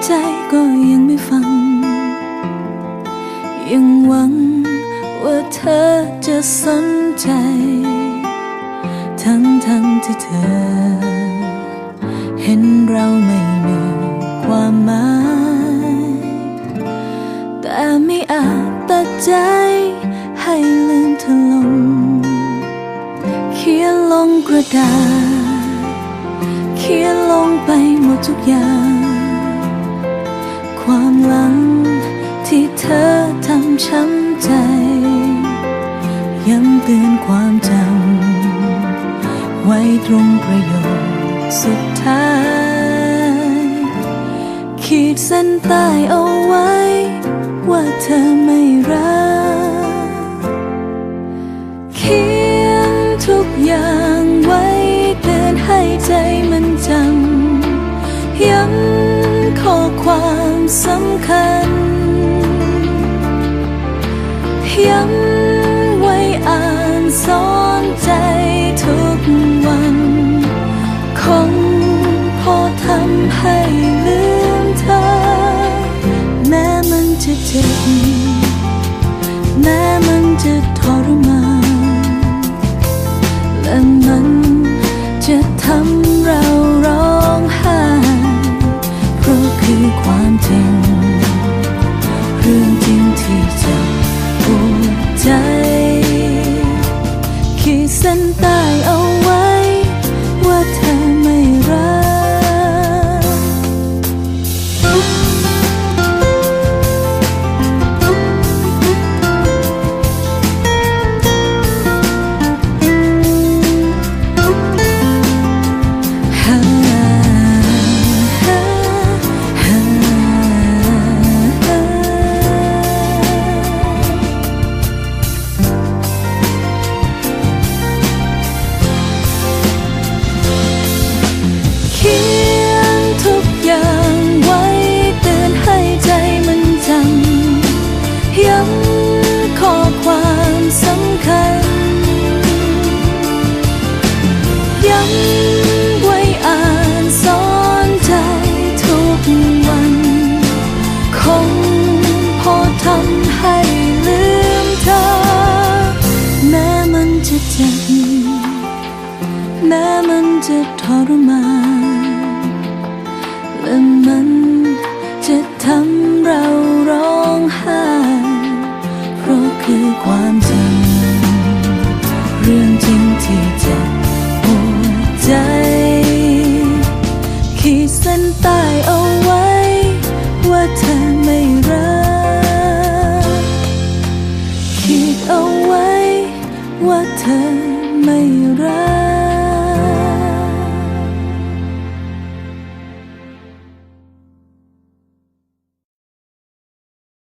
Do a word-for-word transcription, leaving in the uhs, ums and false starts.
ใจก็ยังไม่ฟัง ยังหวังว่าเธอจะสนใจ ทั้งๆที่เธอ เห็นเราไม่มีความหมาย แต่ไม่อาจตัดใจให้ลืมเธอลง เขียนลงกระดาษ เขียนลงไปหมดทุกอย่าง ความหลังที่เธอทำช้ำใจ ย้ำเตือนความจำ ไว้ตรงประโยคสุดท้าย ขีดเส้นใต้เอาไว้ ว่าเธอไม่รัก เขียนทุกอย่างไว้ เตือนให้ใจมันจำ ย้ำข้อความสำคัญ ย้ำไว้อ่านสอนใจทุกวัน คงพอทำให้ลืมเธอ แม้มันจะเจ็บ แม้มันจะทรมาน และมันจะทำเราร้องไห้ เพราะคือความจริง เรื่องจริงที่เจ็บปวดใจ ขีดเส้นใต้เอาไว้ ว่าเธอไม่รัก เขียนทุกอย่างไว้ เตือนให้ใจมันจำ ย้ำข้อความสำคัญ ย้ำไว้อ่านสอนใจทุกวัน คงพอทำให้ลืมเธอ แม้มันจะเจ็บ แม้มันจะทรมาน และมันจะทำเราร้องไห้ เพราะคือความจริง เรื่องจริงที่เจ็บปวดใจ ขีดเส้นใต้เอาไว้ ว่าเธอไม่รัก ขีดเอาไว้ ว่าเธอไม่รัก